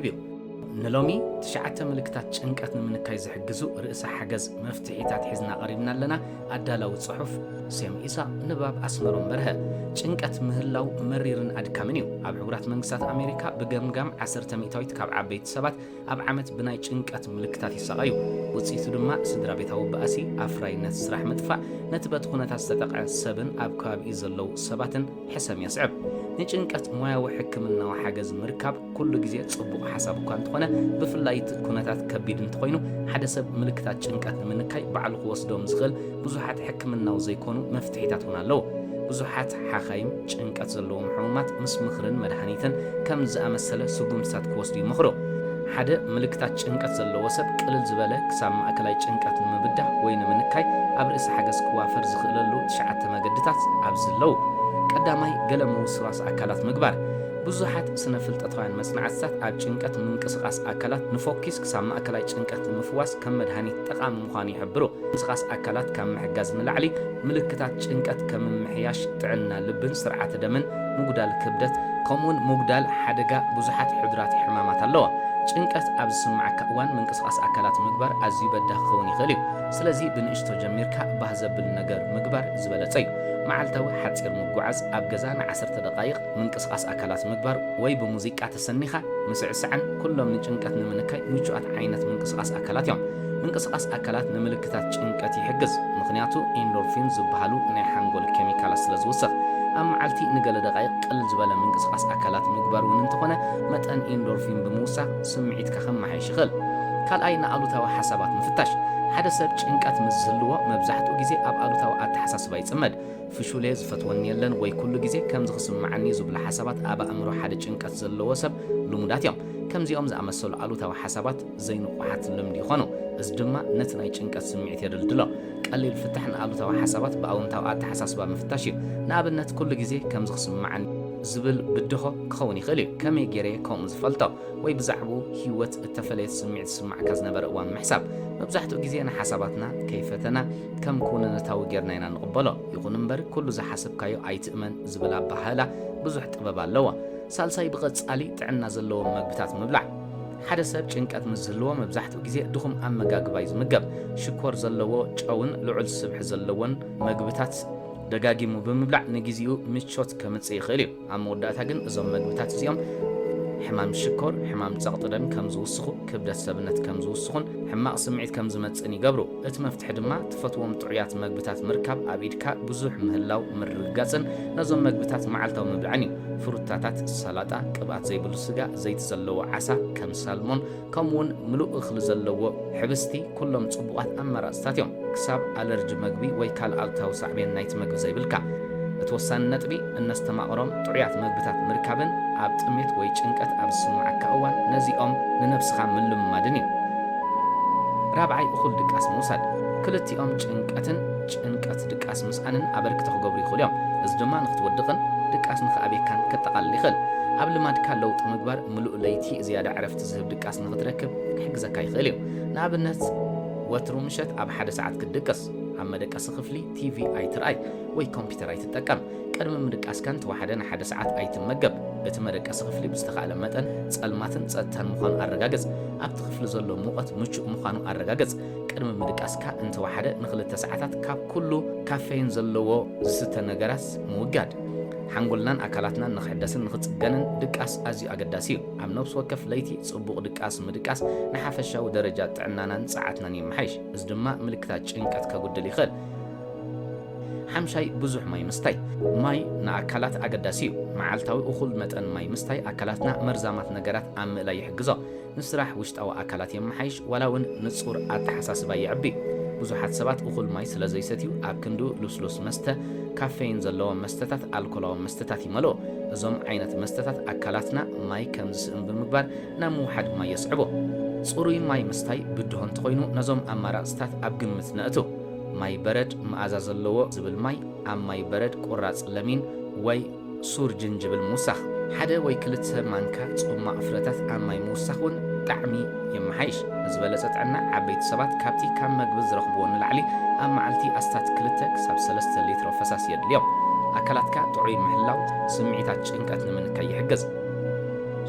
እዩ። ንሎሚ ትሽዓተ ምልክታት ጭንቀት ንምንካይ ዝሕግዙ ርእሰ ሓገዝ መፍትሒታት ሒዝና ቀሪብና ኣለና። ኣዳላዊ ጽሑፍ ሴም ኢሳቕ፣ ንባብ ኣስመሮም በርሀ። ጭንቀት ምህላው መሪርን ኣድካምን እዩ። ኣብ ሕቡራት መንግስታት ኣሜሪካ ብገምጋም ዓሰርተ ሚእታዊት ካብ ዓበይቲ ሰባት ኣብ ዓመት ብናይ ጭንቀት ምልክታት ይሳቐዩ። ውጽኢቱ ድማ ስድራ ቤታዊ ባእሲ፣ ኣፍራይነት፣ ስራሕ ምጥፋእ፣ ነቲ በቲ ኩነታት ዝተጠቕዐ ሰብን ኣብ ከባቢኡ ዘለዉ ሰባትን ሕሰም የስዕብ። ንጭንቀት ሞያዊ ሕክምናዊ ሓገዝ ምርካብ ኩሉ ግዜ ጽቡቕ ሓሳብ እኳ እንተኾነ፣ ብፍላይ እቲ ኩነታት ከቢድ እንተኾይኑ፣ ሓደ ሰብ ምልክታት ጭንቀት ንምንካይ ባዕሉ ክወስዶም ዝኽእል ብዙሓት ሕክምናዊ ዘይኮኑ መፍትሒታት እውን ኣለዉ። ብዙሓት ሓኻይም ጭንቀት ዘለዎም ሕሙማት ምስ ምኽርን መድሃኒትን ከም ዝኣመሰለ ስጉምትታት ክወስዱ ይመኽሩ። ሓደ ምልክታት ጭንቀት ዘለዎ ሰብ ቅልል ዝበለ ክሳብ ማእከላይ ጭንቀት ንምብዳህ ወይ ንምንካይ ኣብ ርእሰ ሓገዝ ክዋፈር ዝኽእለሉ ትሽዓተ መገድታት ኣብዚ ኣለዉ። ቀዳማይ፣ ገለ ምውስዋስ ኣካላት ምግባር። ብዙሓት ስነ ፍልጠታውያን መጽናዕትታት ኣብ ጭንቀት ምንቅስቓስ ኣካላት ንፎኪስ ክሳብ ማእከላይ ጭንቀት ንምፍዋስ ከም መድሃኒት ጠቓሚ ምዃኑ ይሕብሩ። ምንቅስቓስ ኣካላት ካብ ምሕጋዝ ንላዕሊ ምልክታት ጭንቀት ከም ምምሕያሽ ጥዕና ልብን ስርዓተ ደምን፣ ምጉዳል ክብደት፣ ከምኡውን ምጉዳል ሓደጋ ብዙሓት ሕዱራት ሕማማት ኣለዋ። ጭንቀት ኣብ ዝስምዓካ እዋን ምንቅስቓስ ኣካላት ምግባር ኣዝዩ በዳሂ ክኸውን ይኽእል እዩ። ስለዚ ብንእሽቶ ጀሚርካ ባህ ዘብል ነገር ምግባር ዝበለጸ እዩ። መዓልታዊ ሓጺር ምጉዓዝ፣ ኣብ ገዛ ንዓሰርተ ደቓይቕ ምንቅስቓስ ኣካላት ምግባር ወይ ብሙዚቃ ተሰኒኻ ምስዕሳዕን ኩሎም ንጭንቀት ንምንካይ ምቹኣት ዓይነት ምንቅስቓስ ኣካላት እዮም። ምንቅስቓስ ኣካላት ንምልክታት ጭንቀት ይሕግዝ፣ ምኽንያቱ ኢንዶርፊን ዝበሃሉ ናይ ሓንጎል ኬሚካላት ስለ ዝውስኽ። ኣብ መዓልቲ ንገለ ደቓይቕ ቅልል ዝበለ ምንቅስቓስ ኣካላት ምግባር እውን እንተኾነ፣ መጠን ኢንዶርፊን ብምውሳኽ ስምዒትካ ከመሓይሽ ይኽእል። ካልኣይ፣ ንኣሉታዊ ሓሳባት ምፍታሽ። ሓደ ሰብ ጭንቀት ምስ ዝህልዎ፣ መብዛሕትኡ ግዜ ኣብ ኣሉታዊ ኣተሓሳስባ ይጽመድ። ፍሹል እየ፣ ዝፈትወኒ የለን፣ ወይ ኩሉ ግዜ ከምዚ ክስምዓኒ እዩ ዝብሉ ሓሳባት ኣብ ኣእምሮ ሓደ ጭንቀት ዘለዎ ሰብ ልሙዳት እዮም። ከምዚኦም ዝኣመሰሉ ኣሉታዊ ሓሳባት ዘይንቑሓት ልምዲ ይኾኑ። እዚ ድማ ነቲ ናይ ጭንቀት ስምዒት የደልድሎ። ቀሊል ፍታሕ ንኣሉታዊ ሓሳባት ብኣወንታዊ ኣተሓሳስባ ምፍታሽ እዩ። ንኣብነት፣ ኩሉ ግዜ ከምዚ ክስምዓኒ ዝብል ብድሆ ክኸውን ይኽእል እዩ። ከመይ ገይረ እየ ከምኡ ዝፈልጦ? ወይ ብዛዕባኡ ህይወት እተፈለየት ስምዒት ዝስምዓካ ዝነበረ እዋን ምሕሳብ። መብዛሕትኡ ግዜ ንሓሳባትና ከይፈተና ከም ክውንነታዊ ጌርና ኢና ንቕበሎ። ይኹን እምበር፣ ኩሉ ዝሓሰብካዮ ኣይትእመን ዝብል ኣበሃህላ ብዙሕ ጥበብ ኣለዎ። ሳልሳይ፣ ብቐጻሊ ጥዕና ዘለዎም መግብታት ምብላዕ። ሓደ ሰብ ጭንቀት ምስ ዝህልዎ፣ መብዛሕትኡ ግዜ ድኹም ኣመጋግባ እዩ ዝምገብ። ሽኮር ዘለዎ፣ ጨውን ልዑል ስብሒ ዘለዎን መግብታት ደጋጊሙ ብምብላዕ ንግዜኡ ምቾት ከምጽእ ይኽእል እዩ። ኣብ መወዳእታ ግን እዞም መግብታት እዚኦም ሕማም ሽኮር፣ ሕማም ጸቕጢ ደም ከም ዝውስኹ፣ ክብደት ሰብነት ከም ዝውስኹን ሕማቕ ስምዒት ከም ዝመጽእን ይገብሩ። እቲ መፍትሒ ድማ ትፈትዎም ጥዑያት መግብታት ምርካብ፣ ኣብ ኢድካ ብዙሕ ምህላው ምርግጋጽን ነዞም መግብታት መዓልታዊ ምብላዕን እዩ። ፍሩታታት፣ ሰላጣ፣ ቅብኣት ዘይብሉ ስጋ፣ ዘይቲ ዘለዎ ዓሳ ከም ሳልሞን፣ ከምኡውን ምሉእ እኽሊ ዘለዎ ሕብስቲ፣ ኩሎም ጽቡቓት ኣማራጽታት እዮም፣ ክሳብ ኣለርጂ መግቢ ወይ ካልእ ኣሉታዊ ሳዕቤን ናይቲ መግቢ ዘይብልካ። እቲ ወሳኒ ነጥቢ፣ እነስተማቕሮም ጥዑያት መግብታት ምርካብን ኣብ ጥሜት ወይ ጭንቀት ኣብ ዝስምዓካ እዋን ነዚኦም ንነብስኻ ምልምማድን እዩ። ራብዓይ፣ እኹል ድቃስ ምውሳድ። ክልቲኦም ጭንቀትን ጭንቀት ድቃስ ምስኣንን ኣበርክቶ ክገብሩ ይኽእሉ እዮም። እዚ ድማ ንኽትወድቕን ድቃስ ንኽኣብየካን ከጠቓልል ይኽእል። ኣብ ልማድካ ለውጢ ምግባር፣ ምሉእ ለይቲ ዝያዳ ዕረፍቲ ዝህብ ድቃስ ንኽትረክብ ክሕግዘካ ይኽእል እዩ። ንኣብነት፣ ወትሩ ምሸት ኣብ ሓደ ሰዓት ክትድቅስ። ኣብ መደቀሲ ክፍሊ ቲቪ ኣይትርኣይ ወይ ኮምፒተር ኣይትጠቀም። ቅድሚ ምድቃስካ እንተወሓደ ንሓደ ሰዓት ኣይትመገብ። እቲ መደቀሲ ክፍሊ ብዝተኻእለ መጠን ጸልማትን ጸጥታን ምዃኑ ኣረጋግጽ። ኣብቲ ክፍሊ ዘሎ ሙቐት ምቹእ ምዃኑ ኣረጋግጽ። ቅድሚ ምድቃስካ እንተወሓደ ንኽልተ ሰዓታት ካብ ኩሉ ካፌይን ዘለዎ ዝስተ ነገራት ምውጋድ። ሓንጎልናን ኣካላትናን ንኽሕደስን ንኽጽገንን ድቃስ ኣዝዩ ኣገዳሲ እዩ። ኣብ ነፍሲ ወከፍ ለይቲ ጽቡቕ ድቃስ ምድቃስ ንሓፈሻዊ ደረጃ ጥዕናናን ጸዓትናን የመሓይሽ። እዚ ድማ ምልክታት ጭንቀት ከጉድል ይኽእል። ሓምሻይ፣ ብዙሕ ማይ ምስታይ። ማይ ንኣካላት ኣገዳሲ እዩ። መዓልታዊ እኹል መጠን ማይ ምስታይ ኣካላትና መርዛማት ነገራት ኣብ ምእላይ ይሕግዞ። ንስራሕ ውሽጣዊ ኣካላት የመሓይሽ፣ ዋላ እውን ንጹር ኣተሓሳስባ የዕቢ። ብዙሓት ሰባት እኹል ማይ ስለ ዘይሰትዩ፣ ኣብ ክንድኡ ልስሉስ መስተ፣ ካፌይን ዘለዎም መስተታት፣ ኣልኮላዊ መስተታት ይመልኡ። እዞም ዓይነት መስተታት ኣካላትና ማይ ከም ዝስእን ብምግባር ናብ ምውሓድ ማይ የስዕቦ። ጽሩይ ማይ ምስታይ ብድሆ እንተኾይኑ፣ ነዞም ኣማራጽታት ኣብ ግምት ነእቱ። ማይ በረድ፣ መኣዛ ዘለዎ ዝብል ማይ፣ ኣብ ማይ በረድ ቁራጽ ለሚን ወይ ሱር ጅንጅብል ምውሳኽ። ሓደ ወይ ክልተ ማንካ ጽሟቕ ፍረታት ኣብ ማይ ምውሳኽ እውን ጣዕሚ የመሓይሽ። ንዝበለጸ ጥዕና፣ ዓበይቲ ሰባት ካብቲ ካብ መግቢ ዝረኽብዎ ንላዕሊ ኣብ መዓልቲ ኣስታት ክልተ ክሳብ ሰለስተ ሊትሮ ፈሳሲ የድልዮም። ኣካላትካ ጥዑይ ምህላው ስምዒታት ጭንቀት ንምንካይ ይሕግዝ።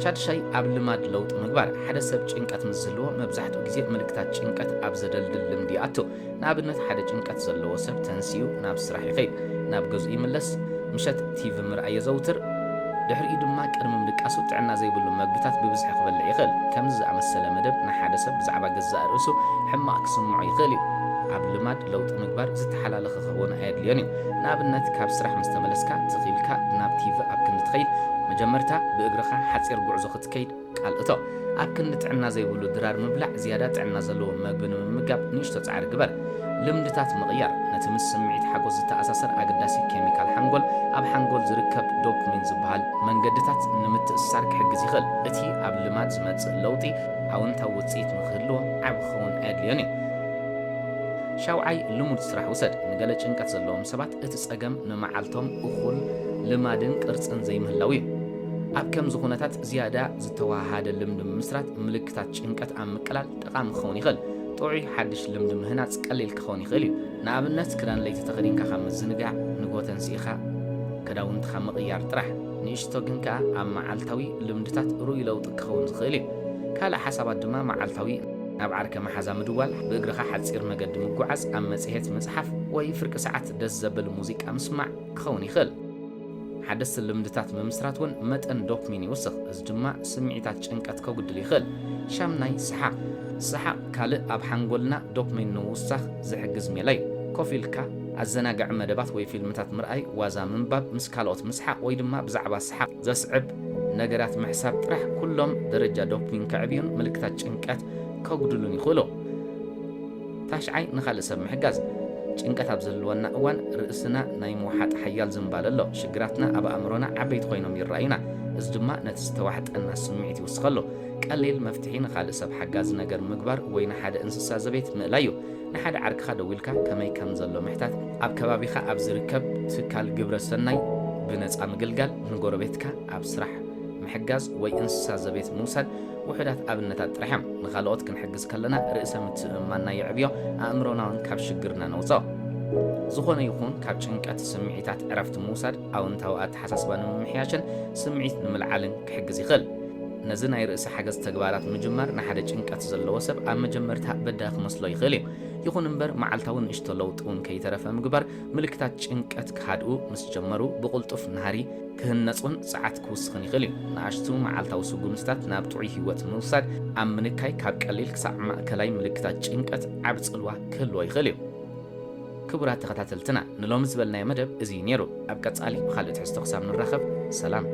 ሻድሻይ፣ ኣብ ልማድ ለውጢ ምግባር። ሓደ ሰብ ጭንቀት ምስ ዝህልዎ፣ መብዛሕትኡ ግዜ ምልክታት ጭንቀት ኣብ ዘደልድል ልምዲ ይኣቱ። ንኣብነት፣ ሓደ ጭንቀት ዘለዎ ሰብ ተንሲኡ ናብ ስራሕ ይኸይድ፣ ናብ ገዝኡ ይምለስ፣ ምሸት ቲቪ ምርኣይ የዘውትር፣ ድሕሪኡ ድማ ቅድሚ ምድቃሱ ጥዕና ዘይብሉ መግብታት ብብዝሒ ክበልዕ ይኽእል። ከምዚ ዝኣመሰለ መደብ ንሓደ ሰብ ብዛዕባ ገዛእ ርእሱ ሕማቕ ክስምዖ ይኽእል እዩ። ኣብ ልማድ ለውጢ ምግባር ዝተሓላለኸ ክኸውን ኣየድልዮን እዩ። ንኣብነት፣ ካብ ስራሕ ምስ ተመለስካ ትኽ ኢልካ ናብ ቲቪ ኣብ ክንዲ ትኸይድ፣ መጀመርታ ብእግርኻ ሓጺር ጉዕዞ ክትከይድ ቃል እቶ። ኣብ ክንዲ ጥዕና ዘይብሉ ድራር ምብላዕ፣ ዝያዳ ጥዕና ዘለዎ መግቢ ንምምጋብ ንእሽቶ ጻዕሪ ግበር። ልምድታት ምቕያር። ነቲ ምስ ስምዒት ሓጎስ ዝተኣሳሰር ኣገዳሲ ኬሚካል ሓንጎል፣ ኣብ ሓንጎል ዝርከብ ዶፓሚን ዝበሃል መንገድታት ንምትእስሳር ክሕግዝ ይኽእል። እቲ ኣብ ልማድ ዝመጽእ ለውጢ ኣወንታዊ ውጽኢት ንኽህልዎ ዓቢ ክኸውን ኣየድልዮን እዩ። ሻውዓይ፣ ልሙድ ስራሕ ውሰድ። ንገለ ጭንቀት ዘለዎም ሰባት እቲ ጸገም ንመዓልቶም እኹል ልማድን ቅርጽን ዘይምህላው እዩ። ኣብ ከምዚ ኩነታት ዝያዳ ዝተወሃሃደ ልምዲ ምምስራት ምልክታት ጭንቀት ኣብ ምቅላል ጠቓሚ ክኸውን ይኽእል። ጥዑይ ሓድሽ ልምዲ ምህናጽ ቀሊል ክኸውን ይኽእል እዩ። ንኣብነት፣ ክዳን ለይቲ ተኸዲንካ ካብ ምዝንጋዕ፣ ንግሆ ተንሲእኻ ክዳውንትኻ ምቕያር ጥራሕ። ንእሽቶ ግን ከኣ ኣብ መዓልታዊ ልምድታት ርኡይ ለውጢ ክኸውን ዝኽእል እዩ። ካልእ ሓሳባት ድማ መዓልታዊ ናብ ዓርከ መሓዛ ምድዋል፣ ብእግርኻ ሓጺር መገዲ ምጉዓዝ፣ ኣብ መጽሔት ምጽሓፍ ወይ ፍርቂ ሰዓት ደስ ዘብል ሙዚቃ ምስማዕ ክኸውን ይኽእል። ሓደስቲ ልምድታት ምምስራት እውን መጠን ዶፓሚን ይውስኽ፣ እዚ ድማ ስምዒታት ጭንቀት ከጉድል ይኽእል። ሻምናይ፣ ሰሓቕ። ሰሓቕ ካልእ ኣብ ሓንጎልና ዶፓሚን ንምውሳኽ ዝሕግዝ ሜላ እዩ። ኮፍ ኢልካ ኣዘናጋዒ መደባት ወይ ፊልምታት ምርኣይ፣ ዋዛ ምንባብ፣ ምስ ካልኦት ምስሓቕ ወይ ድማ ብዛዕባ ሰሓቕ ዘስዕብ ነገራት ምሕሳብ ጥራሕ ኩሎም ደረጃ ዶፓሚን ከዕብዩን ምልክታት ጭንቀት ከጉድሉን ይኽእሉ። ታሽዓይ፣ ንኻልእ ሰብ ምሕጋዝ። ጭንቀት ኣብ ዝህልወና እዋን ርእስና ናይ ምውሓጥ ሓያል ዝንባለ ኣሎ። ሽግራትና ኣብ ኣእምሮና ዓበይቲ ኮይኖም ይረኣዩና። እዚ ድማ ነቲ ዝተዋሕጠና ስምዒት ይውስኸሉ። ቀሊል መፍትሒ ንኻልእ ሰብ ሓጋዚ ነገር ምግባር ወይ ንሓደ እንስሳ ዘቤት ምእላይ እዩ። ንሓደ ዓርክኻ ደዊልካ ከመይ ከም ዘሎ ምሕታት፣ ኣብ ከባቢኻ ኣብ ዝርከብ ትካል ግብረ ሰናይ ብነጻ ምግልጋል፣ ንጎረቤትካ ኣብ ስራሕ ምሕጋዝ ወይ እንስሳ ዘቤት ምውሳድ ውሑዳት ኣብነታት ጥራሕ እዮም። ንኻልኦት ክንሕግዝ ከለና ርእሰ ምትእምማንና የዕብዮ፣ ኣእምሮና እውን ካብ ሽግርና ነውጽኦ። ዝኾነ ይኹን ካብ ጭንቀት ስምዒታት ዕረፍቲ ምውሳድ ኣወንታዊ ኣተሓሳስባ ንምምሕያሽን ስምዒት ንምልዓልን ክሕግዝ ይኽእል። ነዚ ናይ ርእሰ ሓገዝ ተግባራት ምጅማር ንሓደ ጭንቀት ዘለዎ ሰብ ኣብ መጀመርታ በዳሂ ክመስሎ ይኽእል እዩ። ይኹን እምበር፣ መዓልታዊ ንእሽቶ ለውጢ እውን ከይተረፈ ምግባር ምልክታት ጭንቀት ክሃድኡ ምስ ጀመሩ ብቕልጡፍ ናህሪ ክህነጹን ጸዓት ክውስኽን ይኽእል እዩ። ንኣሽቱ መዓልታዊ ስጉምትታት ናብ ጥዑይ ህይወት ምውሳድ ኣብ ምንካይ ካብ ቀሊል ክሳዕ ማእከላይ ምልክታት ጭንቀት ዓቢ ጽልዋ ክህልዎ ይኽእል እዩ። ክቡራት ተኸታተልትና፣ ንሎሚ ዝበልናዮ መደብ እዚ እዩ ነይሩ። ኣብ ቀጻሊ ብኻልእ ትሕዝቶ ክሳብ ንራኸብ፣ ሰላም።